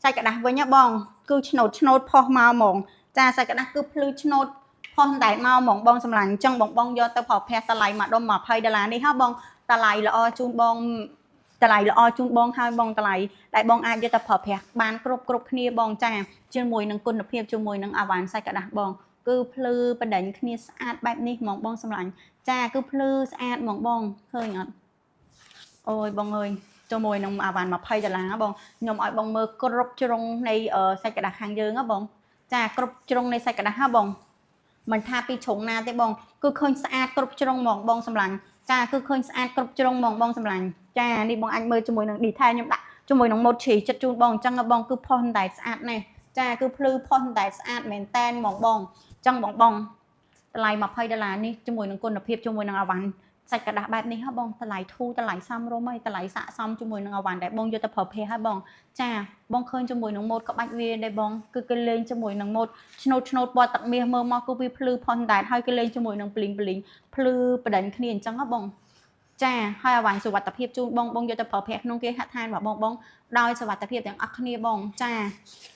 សាច់ក្រដាសវិញណាបងគឺឆ្នោតឆ្នោតផុសមកហ្មងចាសាច់ក្រដាសគឺភ្លឺឆ្នោតផុសតែមកហ្មងបងសម្លាញ់អញ្ចឹងបងបងយកទៅប្រើប្រាស់តម្លៃមួយដុំ20ដុល្លារនេះហ៎បងតម្លៃល្អជូនបងតម្លៃល្អជូនបងហើយបងតម្លៃដែលបងអាចយកទៅប្រើប្រាស់បានគ្រប់គ្រប់គ្នាបងចាជាមួយនឹងគុណភាពជាមួយនឹងអវ៉ាន់សាច់ក្រដាសបងគឺភ្លឺបណ្ដេញគ្នាស្អាតបែបនេះហ្មងបងសម្លាញ់ចាគឺភ្លឺស្អាតហ្មងបងឃើញអត់អូយបងអើយជាមួយនឹងអវ៉ាន់20ដុល្លារបងខ្ញុំឲ្យបងមើលគ្រប់ជ្រុងនៃសាច់ក្រដាសខាងយើងហ៎បងចាគ្រប់ជ្រុងនៃសាច់ក្រដាសហ៎បងមិនថាពីជ្រុងណាទេបងគឺឃើញស្អាតគ្រប់ជ្រុងហ្មងបងសម្លាញ់ចាគឺឃើញស្អាតគ្រប់ជ្រុងហ្មងបងសម្លាញ់ចានេះបងអាចមើលជាមួយនឹង detail ខ្ញុំដាក់ជាមួយនឹងម៉ូតជ្រីចិត្តជូនបងអញ្ចឹងបងគឺផុសតែស្អាតណាស់ចាគឺភ្លឺផុសតែស្អាតមែនតែនហ្មងបងអញ្ចឹងបងបងតម្លៃ20ដុល្លារនេះជាមួយនឹងគុណភាពជាមួយនឹងអវ៉ាន់សាច់ក្រដាសបែបនេះហ៎បងតម្លៃធូរតម្លៃសមរម្យហើយតម្លៃស័ក្តិសមជាមួយនឹងអវ៉ាន់ដែលបងយកទៅប្រើប្រាស់ហើយបងចាបងឃើញជាមួយនឹងម៉ូតក្បាច់វាដែលបងគឺគេលេងជាមួយនឹងម៉ូតឆ្នោតឆ្នោតពណ៌ទឹកមាសមើលមកគឺវាភ្លឺផុសតែហើយគេលេងជាមួយនឹងប្លីងប្លីងភ្លឺបដិញគ្នាអញ្ចឹងហ៎បងចាហើយអវ៉ាន់សុវត្ថិភាពជូនបងបងយកទៅប្រើប្រាស់ក្នុងគេហដ្ឋានរបស់បងបងដោយសុវត្ថិភាពទាំងអស់គ្នាបងចា។